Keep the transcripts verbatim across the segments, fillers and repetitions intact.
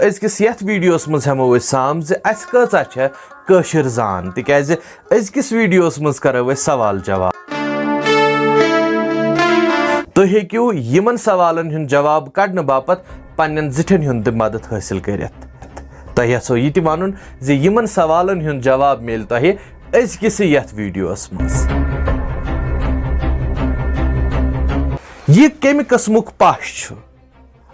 أزکِس یَتھ ویٖڈیوَس منٛز ہٮ۪مو أسۍ سام زِ اَسہِ کۭژاہ چھےٚ کٲشِر زان، تِکیٛازِ أزکِس ویٖڈیوَس منٛز کَرو أسۍ سوال جواب۔ تُہۍ ہیٚکِو یِمَن سوالَن ہُنٛد جواب کَڑنہٕ باپتھ پنٛنٮ۪ن زِٹھٮ۪ن ہُنٛد تہِ مدد حٲصِل کٔرِتھ۔ تۄہہِ یَژھو یہِ تہِ وَنُن زِ یِمَن سوالَن ہُنٛد جواب میلہِ تۄہہِ أزکِسٕے یَتھ ویٖڈیوَس منٛز۔ یہِ کَمہِ قٕسمُک پَش چھُ؟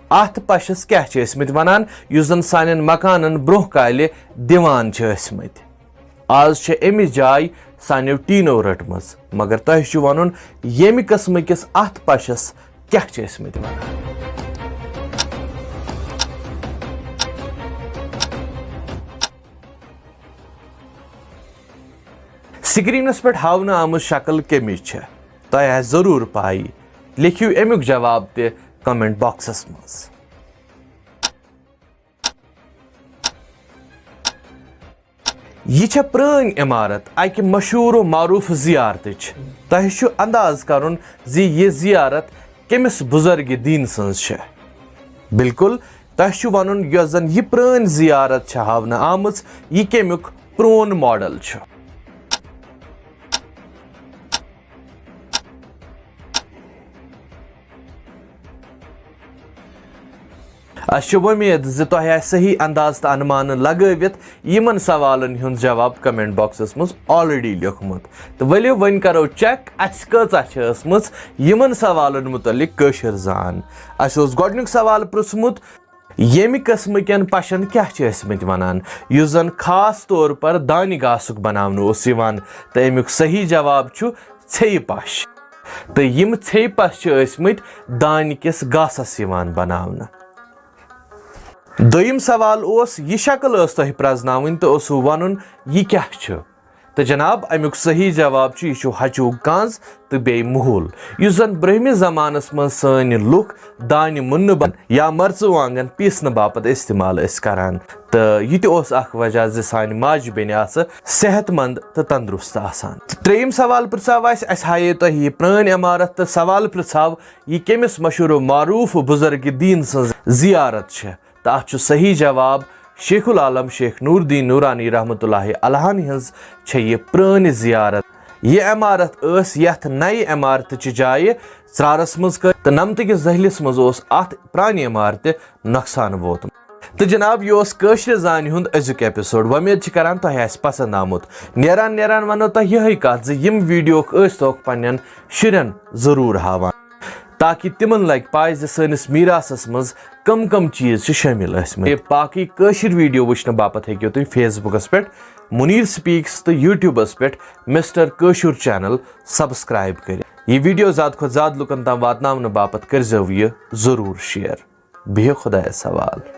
اَتھ پَشَس کیٛاہ چھِ ٲسمٕتۍ وَنان، یُس زَن سانٮ۪ن مکانَن برٛونٛہہ کالہِ دِوان چھِ ٲسمٕتۍ؟ آز چھِ اَمِچ جاے سانیو ٹیٖنو رٔٹمٕژ، مگر تۄہہِ چھُ وَنُن، ییٚمہِ قٕسمہٕ کِس اَتھ پَشَس کیٛاہ چھِ ٲسمٕتۍ وَنان؟ سکرینس پٮ۪ٹھ ہاونہٕ آمٕژ شکل کمِچ چھےٚ؟ تۄہہِ آسہِ ضروٗر پَے۔ لیکھِو اَمیُک جواب تہِ کمنٹ باکسس منٛز۔ یہِ چھےٚ پرٛٲنۍ عمارت اَکہِ مشہوٗر و معروٗف زیارتٕچ۔ تۄہہِ چھُ انداز کرُن زِ یہِ زیارت کٔمِس بُزرگِ دیٖن سٕنٛز چھےٚ۔ بالکل، تۄہہِ چھُ وَنُن، یۄس زَن یہِ پرٛٲنۍ زیارت چھےٚ ہاونہٕ آمٕژ، یہِ کَمیُک پرٛون ماڈل چھُ؟ اَسہِ چھِ وۄمید زِ تۄہہِ آسہِ صحیح انداز تہٕ انمانہٕ لگٲوِتھ یِمن سوالن ہُنٛد جواب کمنٹ باکسس منٛز already لیوٚکھمُت۔ تہٕ ؤلِو وۄنۍ کرو چیک، اَسہِ کۭژاہ چھِ ٲسمٕژ یِمن سوالن مُتعلق کٲشِر زان۔ اَسہِ اوس گۄڈٕنیُک سوال پرٛژھمُت، ییٚمہِ قٕسمہٕ کٮ۪ن پَشَن کیٛاہ چھِ ٲسمٕتۍ وَنان، یُس زَن خاص طور پر دانہِ گاسُک بناونہٕ اوس یِوان؟ تہٕ اَمیُک صحیح جواب چھُ ژھیٚیہِ پَش۔ تہٕ یِم ژھیٚیہِ پَش چھِ ٲسمٕتۍ دانہِ کِس گاسَس یِوان بناونہٕ۔ دوٚیِم سوال اوس، یہِ شکل ٲس تۄہہِ پرٛزناوٕنۍ تہٕ اوسوٕ وَنُن، یہِ کیٛاہ چھُ؟ تہٕ جناب، اَمیُک صحیح جواب چھُ، یہِ چھُ ہَچوٗ کنٛز تہٕ بیٚیہِ مُہُل، یُس زَن برٛونٛہمِس زمانَس منٛز سٲنۍ لُکھ دانہِ مُننہٕ با-، یا مرژٕوانٛگن پیٖسنہٕ باپتھ استعمال ٲسۍ کران۔ تہٕ یہِ تہِ اوس اکھ وجہ زِ سانہِ ماجہِ بیٚنہِ آسہٕ صحت مند تہٕ تندرست آسان۔ تہٕ ترٛیٚیِم سوال پرٛژھاو اَسہِ، اَسہِ ہایے تۄہہِ یہِ پرٛٲنۍ عمارت، تہٕ سوال پرٛژھاو، یہِ کٔمِس مشہوٗر و معروٗف بُزرگِ دیٖن سٕنٛز زیارت چھےٚ؟ تہٕ اَتھ چھُ صحیح جواب، شیخ العالم شیخ نور الدین نورانی رحمتہ اللہ علیہ ہٕنٛز چھےٚ یہِ پرٛٲنۍ زیارت۔ یہِ عمارت ٲس یَتھ نَیہِ عمارتہٕ چہِ جایہِ ژرارس منٛز کٔر تہٕ نمتہٕ کِس دٔہلِس منٛز اوس اَتھ پرٛانہِ عمارتہِ نۄقصان ووتمُت۔ تہٕ جناب، یہِ اوس کٲشرِ زانہِ ہُنٛد أزیُک ایپیسوڈ۔ وۄمید چھِ کران تۄہہِ آسہِ پسنٛد آمُت۔ نیران نیران ونو تۄہہِ یِہے کتھ زِ یِم ویڈیوک ٲسۍ توکھ پننٮ۪ن شُرٮ۪ن ضروٗر ہاوان، تاکہِ تِمن لگہِ پاے زِ سٲنِس میراثس منٛز کم کم چیز چھِ شٲمِل ٲسمٕتۍ۔ بیٚیہِ باقٕے کٲشِر ویڈیو وٕچھنہٕ باپتھ ہیٚکِو تُہۍ فیس بُکس پٮ۪ٹھ منیٖر سپیکس تہٕ یوٹیوبس پٮ۪ٹھ مسٹر کٲشُر چینل سبسکرائب کٔرِتھ۔ یہِ ویڈیو زیادٕ کھۄتہٕ زیادٕ لُکن تام واتناونہٕ باپتھ کٔرزیو یہِ ضروٗر شیئر۔ بِہِو خۄدایس حوالہٕ۔